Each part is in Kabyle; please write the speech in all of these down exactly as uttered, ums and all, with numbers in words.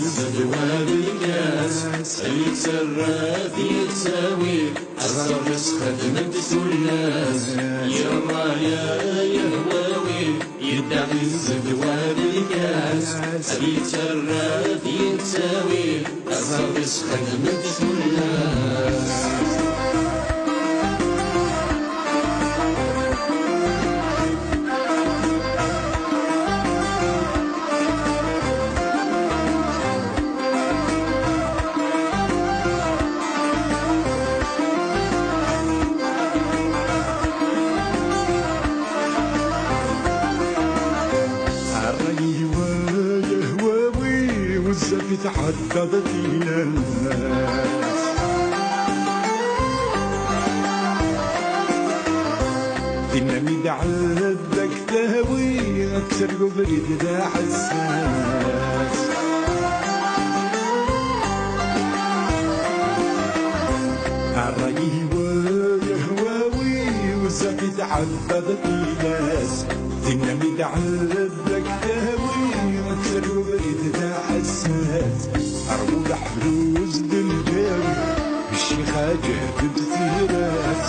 Zedwa d lkas, yettarra d yettawi, aẓar-is xedment tullas. Yerra-ya yehwawi, yedda i zedwa d lkas, ad yettarra d yettawi, aẓar-is xedment tullas. Ṛṛay-iw yehwawi, bezzaf i tɛeddaḍ tilas. Dinna mi d-ɛedda k-tawi, ad terr ubrid d aḥessas. Ṛṛay-iw yehwawi, bezzaf i tɛeddaḍ tilas. Dinna mi d-ɛedda k-tawi, ad terr ubrid d aḥessas. Ṛwu leḥruz d lǧawi, ccix aǧehd d tiras.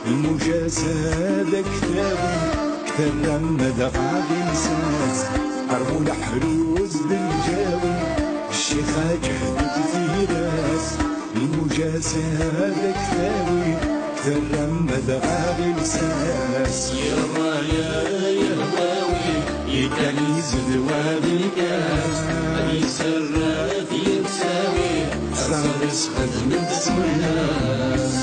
Lmujas ad ak-tawi, k-terram dɣa d imsas. Ṛwu leḥruz d lǧawi, ccix aǧehd d tiras. Lmujas ad ak-tawi, k-terram dɣa d imsas. Yerra-ya yehwawi, yekkan izedwa d lkas, ad yettarra d yettawi, aẓar-is xedment tullas.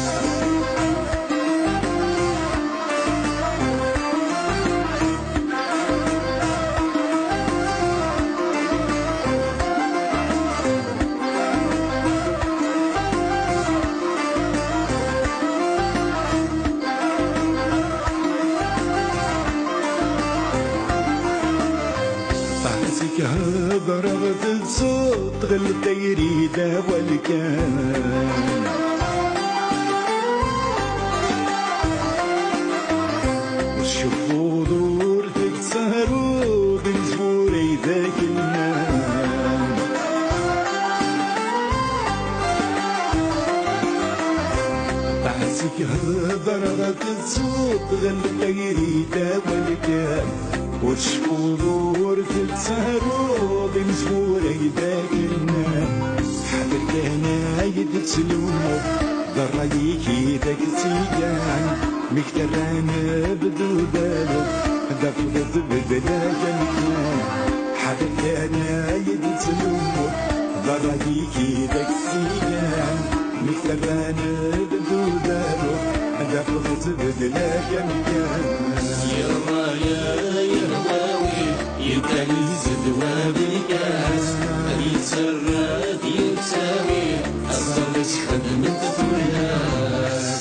Zik hedreɣ-d d ṣṣut, tɣileḍ tayri d awal kan. Ur tceffuḍ, ur tettehruḍ, imezwura i d ak-nnan. Zik hedreɣ-d d ṣṣut, tɣileḍ tayri d awal kan. Ur tceffuḍ, ur tettaruḍ, imezwura i d ak-nnan. Ḥader kan ay d-ttlummuḍ, d ṛṛay-ik i d ak-tt-igan. Mi k-terran bdu dalu, d afḍet bedel-ak amkan. Ḥader kan ay d-ttlummuḍ, d ṛṛay-ik i d ak-tt-igan. Mi k-terran bdu dalu, d afḍet bedel-ak amkan. Yerra-ya yehwawi, yedda izedwa d lkas, ad yettarra d yettawi, aẓar-is xedment tullas.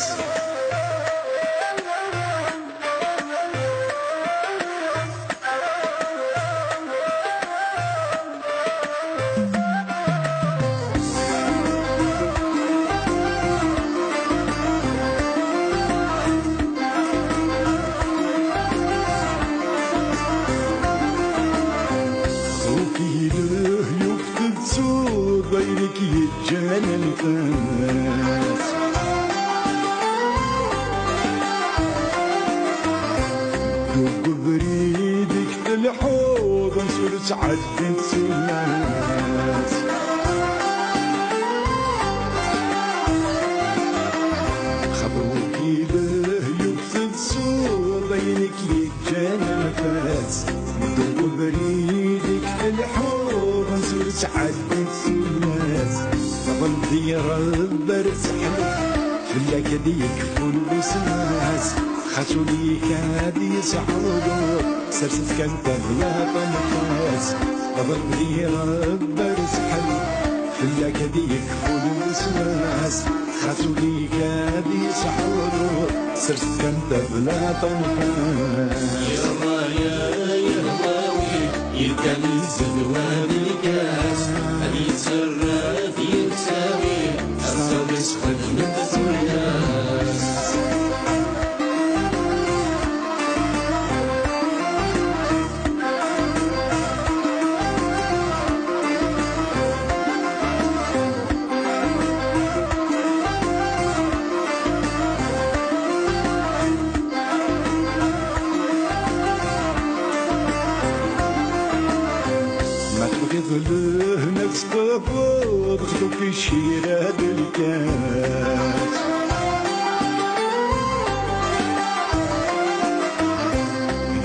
Ufileh yuf tettuḍ ayen i k-yeǧǧan anfas. Deg ubrid i k-telḥuḍ, ansi ur ttɛeddint tullas. Xaṭer wagi d lehyuf tettuḍ ayen i k-yeǧǧan anfas. Deg ubrid i k-telḥuḍ, ansi ur ttɛeddint tullas. Ḍelb i Ṛebbi ar tseḥlu, fell-ak ad yekfu lweswas. Xas ul-ik ad yesɛuḍ, sers-it kan ṭṭabla tanfas. Ḍelb i Ṛebbi ar tseḥlu, fell-ak ad yekfu lweswas. Xas ul-ik ad yesɛuḍ, sers-it kan ṭṭabla tanfas. Yerra-ya yehwawi, yedda izedwa d lkas, ad yettarra d yettawi, aẓar-is xedment tullas. Ma tebɣiḍ lehna tettafeḍ, xḍu-k kra d lkas.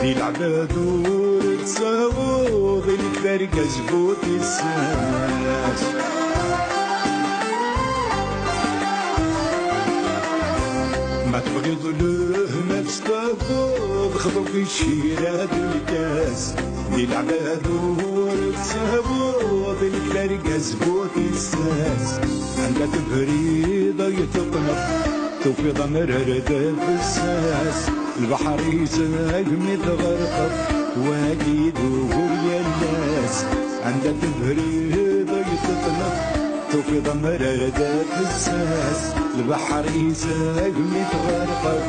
Di leɛbad ur tettaweḍ, ili-k d argaz bu tissas. Ma tebɣiḍ lehna tettafeḍ, xḍu-k kra d lkas. Di leɛbad ur tettaweḍ, ili-k d argaz bu tissas. Anda tebriḍ ay teṭneḍ, tufiḍ amrar d afessas. Lbeḥr yezrag mi tɣerqeḍ, wagi d ugur yal ass. Anda tebriḍ ay teṭneḍ, tufiḍ amrar d afessas. Lbeḥr yezrag mi tɣerqeḍ,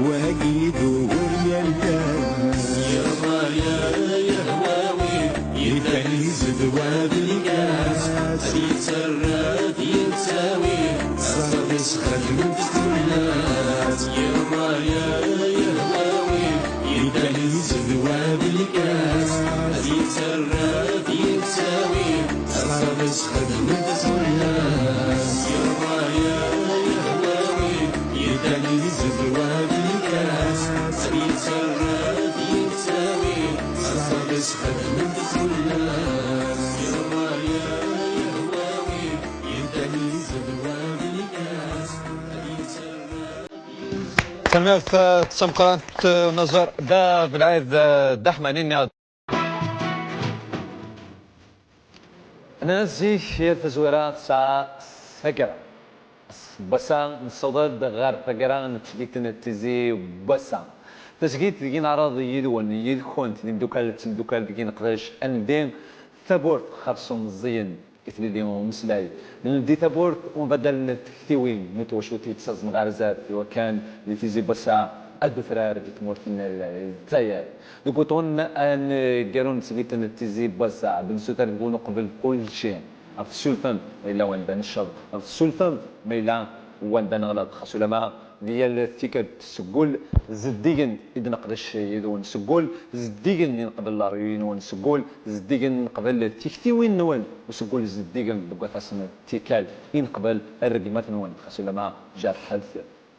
wagi d ugur yal ass. Yerḍa-ya yehwawi, yeddan yezedwa d lkas. Ad yettarra ad yettawi, ṣṣerf isxedmen-t tullas. Yerḍa-ya yehwawi, yeddan yezedwa d lkas. Ad yettarra ad yettawi, ṣṣerf isxedmen-t tullas. Yerḍa-ya yehwawi, yeddan yezedwa d lkas. Ad yettarra ad yettawi, ṣṣerf isxedmen-t tullas. Yerḍa-ya yehwawi, yeddan yezedwa d lkas. Ad yettarra Tanemmirt, eh, d tameqqrant, eh, unaẓur Da Belɛid, eh, Dda Ḥmani. Nnan zik yal tazwara tesɛa taggara. N wass-a nessaweḍ-d ɣer taggara n tesgilt n Tizi n wass-a. Tasgilt deg i neɛreḍ yid-wen, yid-kent, d imeddukal d timeddukal deg i neqdec ad neldi tawwurt xerṣum meẓẓiyen i tlelli umeslay. Neldi tawwurt u nbaddal n tektiwin n twacult yettaẓen ɣer zdat, iwakken di Tizi n wass-a ad d-tefrar di tmurt n Lezzayer. Deg uṭṭun aneggaru n tesgilt n Tizi n wass-a, ad d-nessuter deg-wen uqbel kulci, ad tessulfem ma yella wanda necceḍ, ad tessulfem ma yella wanda neɣleḍ. Xas ulama di yal tikkelt seg wul zeddigen i d-neqdec yid-wen, seg wul zeddigen i neqbel leṛyu-nwen, seg wul zeddigen i neqbel tiktiwin-nwen, u seg wul zeddigen deg waṭas n tikkal i neqbel rregmat-nwen, xas ulama jerḥet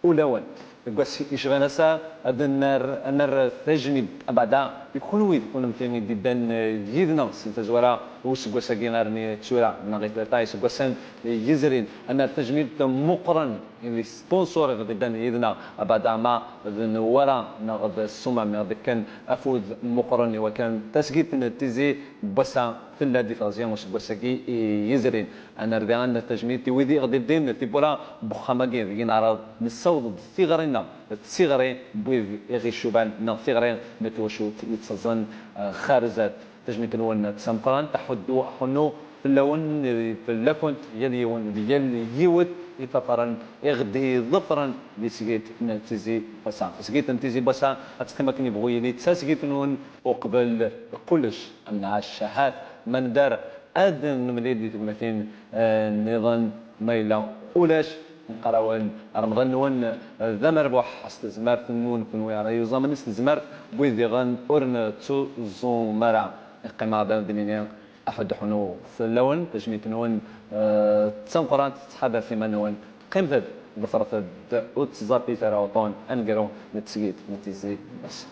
ulawen. Deg wass yecban ass-a, ad nerr, ad nerr tajmilt abeɛda i kunwi d kunemti i d-iddan yid-neɣ si tazwara n useggas-agi armi d tura, neɣ i tlata iseggasen yezrin. Ad nerr tajmilt meqqren i sponsor i ɣ-d-iddan yid-neɣ, abeɛda ma d Newwara neɣ d Ṣṣumam i ɣ-d-ikken afud meqqren i wakken tasgilt n Tizi n wass-a tella di teɣzi n useggas-agi yezrin. Ad nerr diɣen tajmilt i wid i ɣ-d-iddin tiwwura n wexxam-agi deg i neɛreḍ nessaweḍ-d tiɣri-nneɣ d tiɣri n wid i ɣ-icuban neɣ tiɣri n twacult yettaẓen, eh, xar zdat. Tajmilt-nwen d tameqqrant, aḥuddu aḥunnu fell-awen, fell-akent, yal yiwen d yal yiwet i ṭṭafaren, i ɣ-d-iḍefren di tesgilt n Tizi n wass-a. Tasgilt n Tizi n wass-a ad teqqim akken yebɣu yili d tasgilt-nwen uqbel kullec. Ad nɛac ahat ma nedder ad nemlil di tegnatin, eh, nniḍen, ma yella ulac, nqar-awen Remḍan-nwen, eh, d amerbuḥ s tezmert-nwen kunwi ara yuẓamen s tezmert n wid diɣen ur nettuẓum ara. Iqqim-aɣ-d ad d-nini aḥuddu aḥunnu fell-awen, tajmilt-nwen, eh, d tameqqrant, ttḥadaret iman-nwen, qqimet-d, ḍefret-d, ur ttẓallit ara uṭṭun aneggaru n tesgilt n Tizi n wass-a.